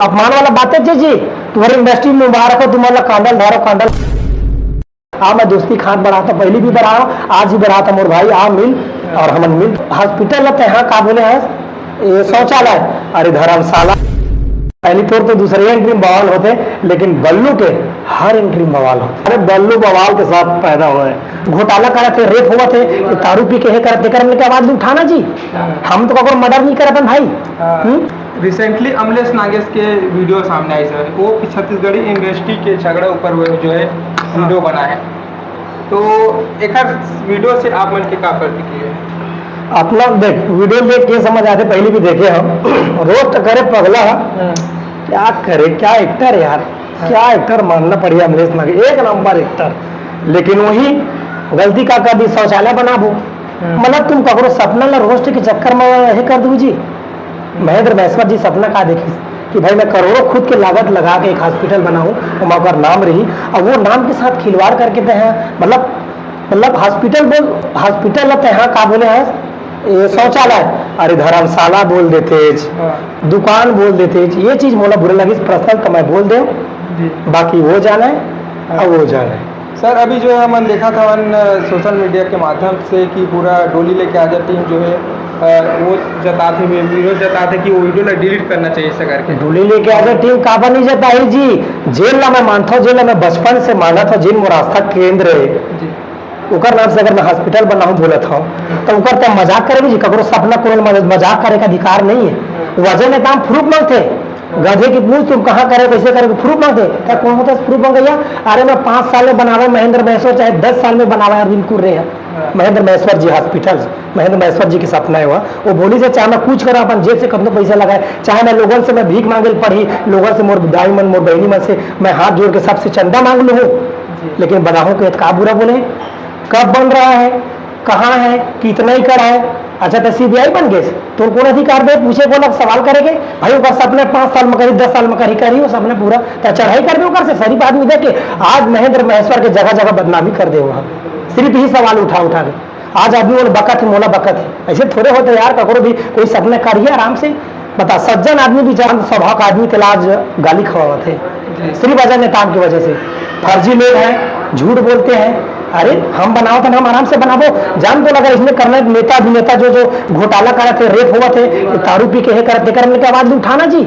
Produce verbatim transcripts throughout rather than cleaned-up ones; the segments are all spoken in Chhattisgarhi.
अपमान वाला बात हे जी। तुम्हारी इंडस्ट्री मुबारक हो, तुम्हारा कांडल धारो कांडल। हाँ, मैं दोस्ती खान बढ़ाता, पहली भी बढ़ाओ, आज ही बढ़ाता मोर भाई, आ मिल और हमन मिल। हॉस्पिटल ला तेहा का बोले हस, ये शौचालय, अरे धर्मशाला। पहली तोर तो दूसरे एंट्री में बवाल होते, लेकिन बल्लू के हर एंट्री में बवाल होते। अरे बल्लू बवाल के साथ पैदा हुआ है, घोटाला करत हे, रेप होवत हे, ये दारू पी के हे करत, तेकर हमने के आवाज नहीं उठाना जी। हम तो ककरो मर्डर नहीं करत हन भाई। हम्म? रिसेंटली अमलेश नागेश के वीडियो सामने आई सर, वो छत्तीसगढ़ी इंडस्ट्री के झगड़ा ऊपर वो जो है वीडियो बना है, तो एकर वीडियो से आप मन के का प्रतिक्रिया है? अपना देख, वीडियो देख के समझ आते, पहले भी देखे हम। रोस्ट करे पगला, क्या करे, क्या एक्टर यार, क्या एक्टर मानना पड़िया अमलेश नागेश, एक नंबर एक्टर। लेकिन वही गलती का कर दी, शौचालय बनाबो। मतलब तुम ककरो सपना ला रोस्ट के चक्कर में ये कर दू जी। महेंद्र महेश्वर जी सपना का देखिस कि भाई मैं करोड़ों खुद के लागत लगा के एक हॉस्पिटल बनाऊं, ओमा ओकर नाम रही, और वो नाम के साथ खिलवाड़ करके ते हैं, मतलब, मतलब हॉस्पिटल बोल, हॉस्पिटल ला ते हाँ का बोले हैं, ये शौचालय, अरे धर्मशाला बोल देते, दुकान बोल देते, ये चीज मोला बुरा लगिस, पर्सनल तो मैं बोल दे, बाकी वो जाने, अब वो जाने। सर, अभी जो है हमन देखा था सोशल मीडिया के माध्यम से कि पूरा डोली लेके आजा टीम जो है अ, वो जताते हुए, विरोध जताते कि वो वीडियो ला डिलीट करना चाहिए ऐसा करके। डोली लेके आजा टीम काबर नहीं जताही जी? जेन ला मैं मानता हूँ, जेन ला मैं बचपन से मानत हूँ, जेन मोर आस्था केंद्र है, ओकर नाम से अगर मैं हॉस्पिटल बनाऊं बोलत हूँ, तो ओकर ते मजाक करेगी जी? ककरो सपना कोनो मज-, मजाक करे का अधिकार नहीं है। वो अजय नेताम प्रूफ मांगते, गधे की पूछ, तुम कहाँ करे, कैसे करे, प्रूफ मांगते। क्या कौन होता है प्रूफ मांगैया? अरे मैं पाँच साल में बनावे महेंद्र महेश्वर, चाहे दस साल में बनावे अरविंद कुर्रे है, महेंद्र महेश्वर जी हॉस्पिटल, महेंद्र महेश्वर जी के सपना है वो। वो बोली से चाहे मैं कुछ करा अपन जेब से कतनो पैसा लगाए, चाहे मैं लोगन से मैं भीख मांगे ल पड़ी, लोगन से मोर दाई मन मोर बहनी मन से मैं हाथ जोड़ के सबसे चंदा मांग लूँ, लेकिन बनाहूँ के का बुरा बोले? कब बन रहा है, कहाँ है, कितना एकड़ है? अच्छा तो सीबीआई बन गए, तो कौन अधिकार दे पूछे, कौन सवाल करेंगे? भाई ओकर सपना पाँच साल में करी, दस साल में करी, करी वो सपना पूरा तो चढ़ाई कर दे ओकर से। शरीफ आदमी देख के आज महेंद्र महेश्वर के जगह जगह बदनामी कर दे हुआ, सिर्फ ही सवाल उठा उठा के। आज आदमी बोले बकत है, मोला बकत है, ऐसे थोड़े होते यार। ककरो भी कोई सपना करिए आराम से, बता, सज्जन आदमी भी जान, स्वभाव का आदमी तेला आज गाली खवावत है सिर्फ अजय नेताम की वजह से। फर्जी लोग हैं, झूठ बोलते हैं। अरे हम बनाओ तो हम आराम से बनाबो। जान तो अगर इसमें करना है, नेता अभिनेता जो जो घोटाला करत है, रेप होवत है, दारू पी के है करत, तेकर हमने के आवाज उठाना जी।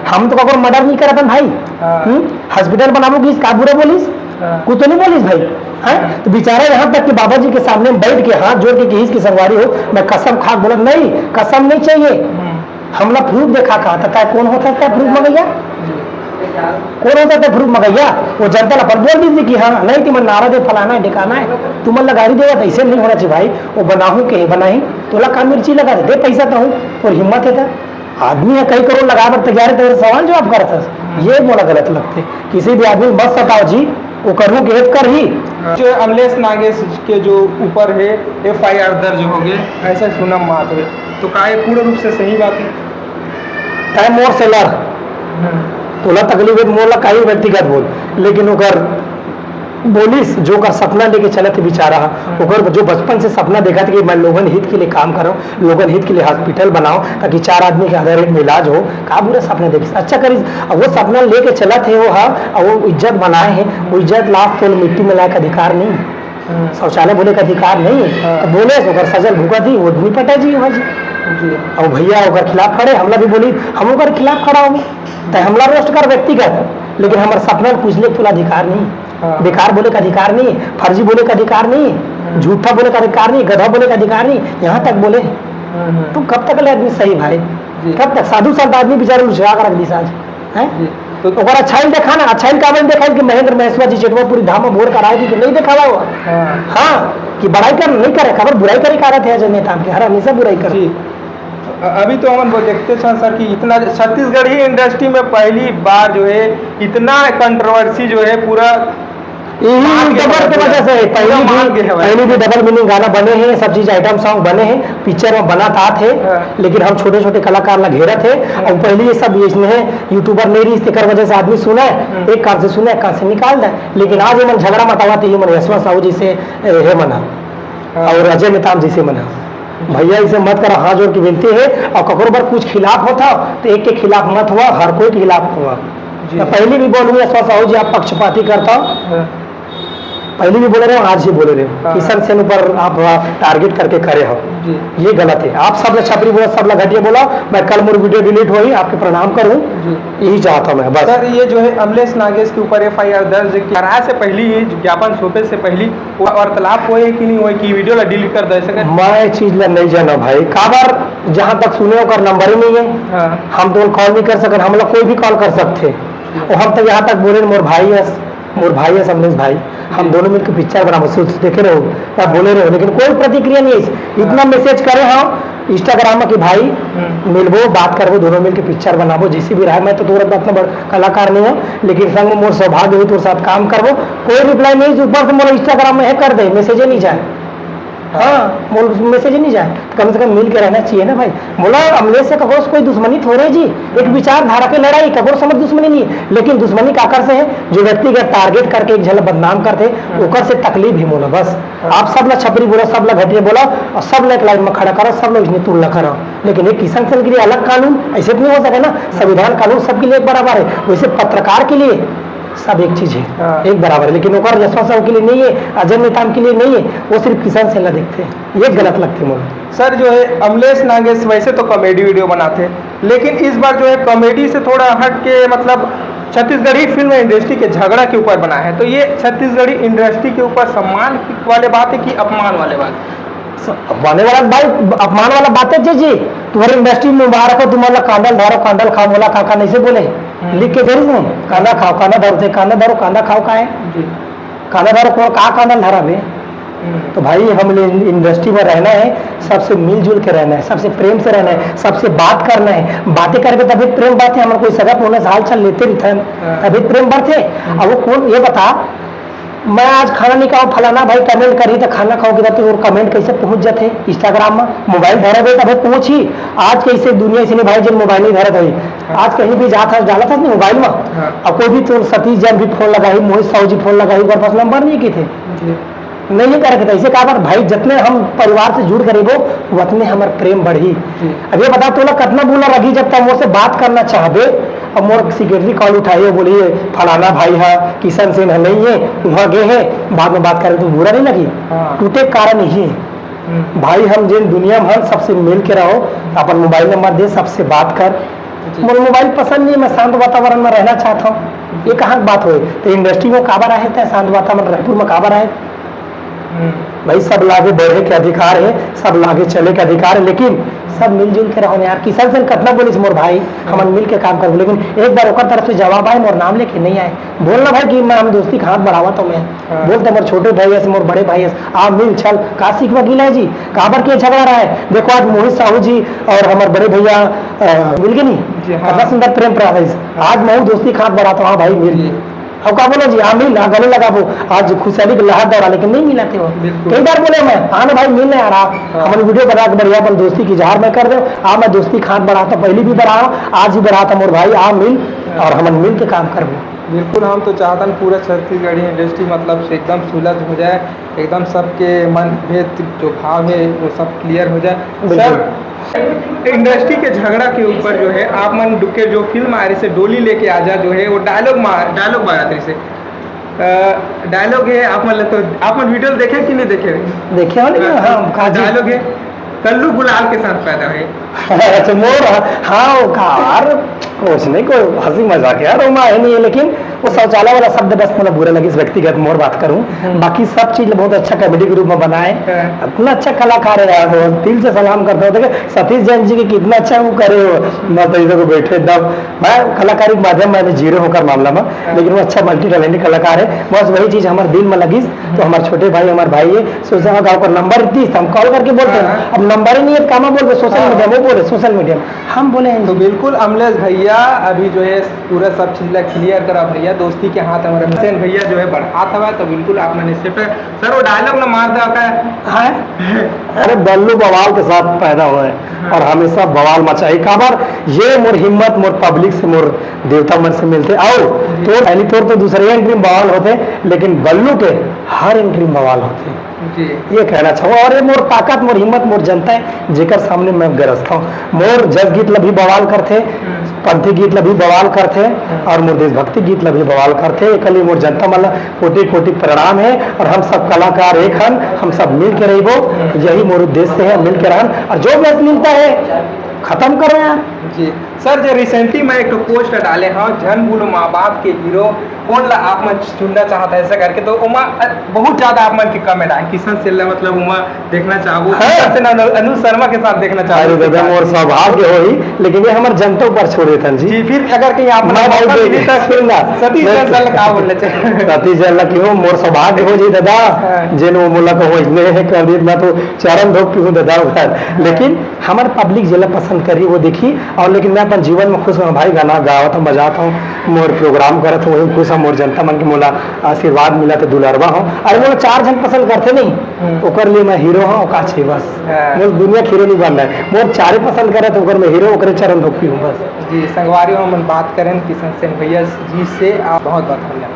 हम तो ककरो मर्डर नहीं करत हन भाई। हम्म? हॉस्पिटल बनाबो किस का बुरा बोलिस? कुछ तो नहीं बोलिस भाई। हैं? तो बेचारा यहाँ तक कि बाबा जी के सामने बैठ के हाथ जोड़ के किहिस की संगवारी हो, मैं कसम खा के बोला नहीं, कसम नहीं चाहिए। हमला प्रूफ देखा का, त तै कौन होता है प्रूफ मंगैया? कौन होता है प्रूफ मंगैया? वो जनता ला पर बोल दीजिए कि हाँ, नहीं, तुमन नारा दे, फलाना है, ढिकाना है, तुमन ला गाड़ी देवा, ऐसे नहीं होना चाहिए भाई। वो बनाहूँ के बनाही, तोला का मिर्ची लगा दे, दे पैसा तो हूँ, और हिम्मत है तो आदमी है कई करोड़ लगा बर तैयार है, तो सवाल जवाब करत हस, ये मोला गलत लगते। किसी भी आदमी मत सताओ जी, वो करू के एक कर ही। जो अमलेश नागेश के जो ऊपर है एफआईआर दर्ज हो गए, ऐसा सुनम मात है, तो का ये पूर्ण रूप से सही बात है? तय मोर से लड़, तोला तकलीफ है, मोला काई व्यक्तिगत बोल, लेकिन ओकर बोलिस जो ओकर सपना लेके चलत हे बेचारा, ओकर जो बचपन से सपना देखत हे कि मैं लोगन हित के लिए काम करूँ, लोगन हित के लिए हॉस्पिटल बनाओ ताकि चार आदमी के आधा रेट में इलाज हो, का बुरा सपना देखिस, अच्छा करिस। अब वो सपना लेके चलत हे वो हा, अब वो इज्जत बनाए हे, वो इज्जत लाश तोल मिट्टी में लाए का अधिकार नहीं, शौचालय बोले का अधिकार नहीं है। तो बोले ओकर सजल भुगत ही, वो निपटा जी वहाँ जी। अब भैया ओकर खिलाफ खड़े, हमला भी बोली, हम ओकर खिलाफ खड़ा होंगे, तो हमला रोस्ट कर व्यक्तिगत, लेकिन हमारे सपना में कुछ ले तोला अधिकार नहीं, बेकार बोले का अधिकार नहीं, फर्जी बोले का अधिकार नहीं, झूठा बोले का अधिकार नहीं, गधा बोले का अधिकार नहीं, यहाँ तक बोले। तो कब तक ले आदमी सही भाई? कब तक? साधु संत आदमी बेचारे उलझा कर रख दी साज, हैं? तो ओकर अच्छाई देखा ना, अच्छाई काबर नहीं देखा कि महेंद्र महेश्वर जी चेतवापुरी धाम में भोर कराए कि नहीं देखावा हुआ? हाँ, कि बड़ाई कर नहीं करे, खबर बुराई करे का रहते हैं अजय नेताम के, हर हमेशा बुराई कर। अभी तो हमन वो देखते छन सर कि इतना छत्तीसगढ़ी इंडस्ट्री में पहली बार जो है इतना कंट्रोवर्सी जो है पूरा यही यूट्यूबर के वजह से है। पहली भी, पहली भी डबल मीनिंग गाना बने हैं, सब चीज आइटम सॉन्ग बने हैं, पिक्चर में बना था थे, लेकिन हम छोटे छोटे कलाकार ला घेरत है। और पहले ये सब ये इसमें है, यूट्यूबर नहीं रही, तेकर वजह से आदमी सुना है, एक कान से सुना है, एक कान से निकाल दे। लेकिन आज ये मन झगड़ा मटावा थे, ये मन यशवंत साहू जी से, ए, हे मना और अजय नेताम जी से मना। भैया, इसे मत करा, हाथ जोड़ के विनती है। और ककरो बर कुछ खिलाफ होता तो एक के खिलाफ मत हुआ, हर कोई के खिलाफ हुआ। जी। मैं पहली भी बोलूँ, यशवंत साहू जी, आप पक्षपाती करता हो। हाँ। पहली भी बोले रहे हो, आज ही बोले रहे हो। हाँ। किशन सेन ऊपर आप टारगेट करके करे हो। जी। ये गलत है। आप सब ला छपरी बोला, सब ला घटिया बोला, मैं कल मोर वीडियो डिलीट होही, आपके प्रणाम करूँ। जी। यही चाहता हूँ मैं, बस। सर, ये जो है अमलेश नागेश के ऊपर एफ आई आर दर्ज कराए से पहली ही, ज्ञापन सौंपे से पहली वो वार्तालाप होए कि नहीं होए कि वीडियो ला डिलीट कर दे सके? मैं ये चीज ला नहीं जाना भाई, काबर, जहाँ तक सुने ओकर नंबर ही नहीं है। हाँ। हम तो कॉल नहीं कर सकन, हमला कोई भी कॉल कर सकते। और हम तो यहाँ तक बोले, मोर भाई है, मोर भाई है समलेश भाई, हम जी। दोनों मिलकर पिक्चर बनाबो, सोच देखे रहो, तब बोले रहो, लेकिन कोई प्रतिक्रिया नहीं है। इतना हाँ। मैसेज करे हम इंस्टाग्राम में कि भाई, हम्म। मिलबो, बात करबो, दोनों मिलकर पिक्चर बनाबो, जैसी भी राय, मैं तो तोर इतना बड़ कलाकार नहीं हूँ, लेकिन संग में मोर सौभाग्य हुई, तोर साथ काम करबो। कोई रिप्लाई नहीं, ऊपर से मोर इंस्टाग्राम में हैक कर दे, मैसेज ही नहीं जाए। हाँ, मोर मैसेज ही नहीं जाए, तो कम से कम मिल के रहना चाहिए ना भाई। मोला अमलेश से ककरो से कोई दुश्मनी थोड़े जी, एक विचारधारा के लड़ाई, ककरो से मोर दुश्मनी नहीं, लेकिन दुश्मनी काकर से है, जो व्यक्ति का टारगेट करके एक झन ला बदनाम करथे, ओकर से तकलीफ ही मोला बस। आप सब ला छपरी बोला, सब ला घटिया बोला, और सब ला एक लाइन में खड़ा करा, सब ला उसने तुलना करा। लेकिन एक किशन सेन के लिए अलग कानून, ऐसे तो नहीं हो सके ना। संविधान कानून सबके लिए एक बराबर है, वैसे पत्रकार के लिए सब एक चीज है, हाँ। एक बराबर है। लेकिन ओकर यशवंत साहू के लिए नहीं है, अजय नेताम के लिए नहीं है, वो सिर्फ किशन सेन ला देखते हैं। ये गलत लगते मोला। सर, जो है अमलेश नागेश वैसे तो कॉमेडी वीडियो बनाते हैं, लेकिन इस बार जो है कॉमेडी से थोड़ा हट के, मतलब, छत्तीसगढ़ी फिल्म इंडस्ट्री के झगड़ा के ऊपर बना है, तो ये छत्तीसगढ़ी इंडस्ट्री के ऊपर सम्मान वाले बात है कि अपमान वाले बात? अपमान वाला भाई, अपमान वाला बात है जी, जी। तुम्हारी इंडस्ट्री मुबारक हो, तुम्हारा कांदल धारो, कांदल खाओ, मोला काका नहीं से बोले, हम्म। लिख के दे रही हूँ, कांदा खाओ, कांदा धरो थे, कांदा धरो, कांदा खाओ का है? जी। कांदा धरो, कौन का कांदा धरा बे? हम्म। तो भाई, हम इंडस्ट्री में रहना है, सबसे मिलजुल के रहना है, सबसे प्रेम से रहना है, सबसे बात करना है। बातें करके तभी प्रेम बढ़ते। हमारे कोई सगा होने से हाल चाल लेते रहते हैं, हाँ। तभी प्रेम बढ़ते। हम्म। अब वो कौन, ये बता, मैं आज खाना नहीं खाऊँ, फलाना भाई कमेंट करी तो खाना खाओ कि तो कमेंट कैसे पहुँच जाते इंस्टाग्राम में? मोबाइल धरे हुए तभी पहुँच ही। आज कैसे दुनिया से नहीं भाई, जिन मोबाइल नहीं धरत है, हाँ। आज कहीं भी जात हस, डालत हस नहीं मोबाइल में। हाँ। अब कोई भी तो सतीश जैन भी फोन लगाही, मोहित साहू जी फोन लगाही, ओकर पास नंबर नहीं की थे। जी। नहीं करे के, ऐसे काबर भाई, जितने हम परिवार से जुड़ के रहिबो, उतने हमर प्रेम बढ़ी। जी। अब ये बता, तोला कतना बुरा लगी जब तक मोर से बात करना चाहबे, अब मोर सेक्रेटरी कॉल उठाए, बोली, "फलाना भाई हा, किशन सेन हा, नहीं है, वहाँ गए हैं, बाद में बात करें", तो बुरा नहीं लगी? हाँ। टूटे के कारण यही है। हम्म। भाई, हम जिन दुनिया में हन, सबसे मिल के रहो, अपन मोबाइल नंबर दे, सबसे बात कर। जी। मोर मोबाइल पसंद नहीं, मैं शांत वातावरण में रहना चाहता हूँ। ये कहाँ की बात होए? तो इंडस्ट्री में काबर आए थे, शांत वातावरण रायपुर में काबर आए? हम्म। भाई, सब लागे बढ़े के अधिकार है, सब लागे चले के अधिकार है, लेकिन सब मिलजुल के रहो ना यार। किशन सेन कतना बोलिस मोर भाई, हमन मिल के काम करबो, लेकिन एक बार ओकर तरफ से जवाब आए, मोर नाम लेके नहीं आए। बोलना भाई कि मैं, हम दोस्ती के हाथ बढ़ावा तो मैं। हाँ। बोलते मोर छोटे भाई ऐसे, मोर बड़े भाई ऐसे, आ मिल चल, का सीखवा गिला है जी, काबर के झगड़ा रहा है? देखो आज मोहित साहू जी और हमारे बड़े भैया, अ, मिल के नहीं, जी हाँ। कतना सुंदर प्रेम प्रयास है। आज मैं दोस्ती के हाथ बढ़ाता हूँ, हाँ भाई मिल। जी। अब का बोलो जी, आ मिल, आ गले लगाबो, आज खुशहाली के लहर दौड़ा, लेकिन नहीं मिला थे वो। बिल्कुल। कई बार बोले मैं, हाँ ना भाई, मिल ना यार, आ, हाँ। अपन वीडियो बना के बढ़िया अपन दोस्ती के इजहार मैं कर दे, आ मैं दोस्ती के हाथ बढ़ाता, पहली भी बढ़ाया, आज भी बढ़ाता मोर भाई, आ मिल, हाँ। और हमन मिल के काम करबो। बिल्कुल, हम तो चाहतन पूरा छत्तीसगढ़ी इंडस्ट्री मतलब से एकदम सुलझ हो जाए, एकदम सबके मन भेद जो भाव है वो सब क्लियर हो जाए। बिल्कुल। सर, इंडस्ट्री के झगड़ा के ऊपर जो है आप मन के जो फिल्म आ रही से डोली लेके आजा जो है वो डायलॉग मार, डायलॉग मारत रही से। अ, डायलॉग है, आप मन तो, आप मन वीडियो देखे कि नहीं देखे? देखे हो, लेकिन हाँ, हाँ, काजी। डायलॉग है, "कल्लू गुलाल के साथ पैदा है।" अच्छा, मोर, हाँ, वो कार, कुछ नहीं, कोई हंसी मजाक यार, वो माँ है नहीं है, लेकिन वो शौचालय वाला शब्द बस मोला बुरा लगिस, व्यक्तिगत मोर बात करूँ। हम्म। बाकी सब चीज बहुत अच्छा कॉमेडी के रूप में बनाए। हाँ। इतना अच्छा कलाकार है यार, वो दिल से सलाम करता हूँ। देखिए, सतीश जैन जी के कितना अच्छा वो करे हो, मस्त ऐसे को बैठे एकदम। मैं कलाकारी के माध्यम में जीरो होकर मामला में, हाँ। लेकिन वो अच्छा मल्टी टैलेंटेड कलाकार है। बस वही चीज हमारे दिल में लगी, तो हमारे छोटे भाई, हमारे भाई है, सोचा हाँ, गाँव का नंबर दी, हम कॉल करके बोलते हैं। हाँ। अब नंबर ही नहीं है, कामा बोल रहे, सोशल हाँ। मीडिया में बोले, सोशल मीडिया में हम बोले हैं। तो बिल्कुल अमलेश भैया, अभी जो है पूरा सब चीज ला क्लियर करा भैया, दोस्ती के हाथ हमारे हुसैन भैया जो है बढ़ात हवा, तो बिल्कुल आप मन इस पे, सर, वो डायलॉग ना मार दे का। हाँ। अरे, बल्लू बवाल के साथ पैदा हुआ है हाँ। और हमेशा बवाल मचाई। काबर ये मोर हिम्मत, मोर पब्लिक से, मोर देवता मन से मिलते। आओ, तोर पहली तोर तो दूसरे एंट्री में बवाल होते, लेकिन बल्लू के हर एंट्री में बवाल होते। जी। ये कहना चाहूँ। और ये मोर ताकत, मोर हिम्मत, मोर जनता है, जेकर सामने मैं गरजता हूँ। मोर जस गीत ला भी बवाल करथे, पंथी गीत ला भी बवाल करथे, और मोर देशभक्ति गीत ला भी बवाल करथे। एकर लिए मोर जनता मन ला कोटि कोटि प्रणाम है। और हम सब कलाकार एक हन, हम सब मिल के रहिबो, यही मोर उद्देश्य है, मिल के रहन। और जो भी अश्लीलता है, खत्म करो यार। जी। सर, जो recently मैं एक ठो पोस्ट डाले हव, झन भूलो माँ बाप के हीरो, कोन ला आप मन चुनना चाहत है, ऐसा करके, तो ओमा बहुत ज्यादा आप मन के कमेंट आए। किशन सेन ला, मतलब, ओमा देखना चाहबो, हाँ। किशन सेन अनु-, अनुज शर्मा के साथ देखना चाहबो। अरे दादा, मोर सौभाग्य होही, लेकिन ये हमर जनता ऊपर छोड़ देथन जी। जी, फिर अगर कहीं आप मन मैं भाई मौका देख-, मिली, तो सुन ना, सतीश मैं जैन सर ला का बोलना चाहिए? सतीश जैन ला क्यों, मोर सौभाग्य हो जी दादा, हाँ। जेन वो मोला कहो, इसने है कर दी, मैं तो चरण धोक पीहूँ दादा उधर। हाँ। लेकिन हमर पब्लिक जेला पसंद करही, वो देखही। और लेकिन मैं अपन जीवन में खुश हूँ भाई, गाना गावत हूँ, बजात हूँ, मोर प्रोग्राम करत हूँ, वही खुश हूँ। मोर जनता मन के मोला आशीर्वाद मिलत हे, दुलरवा हूँ। अरे, मोला चार झन पसंद करथे नहीं, हम्म। ओकर लिए मैं हीरो हूँ, ओका छे बस। हाँ। मोर दुनिया के हीरो नहीं बनना है, मोर चारे पसंद करे तो ओकर मैं हीरो, ओकरे चरण धोक पीहूँ बस। जी, संगवारी हो, हमन बात करें किशन सेन भैया जी से। आप बहुत बहुत धन्यवाद।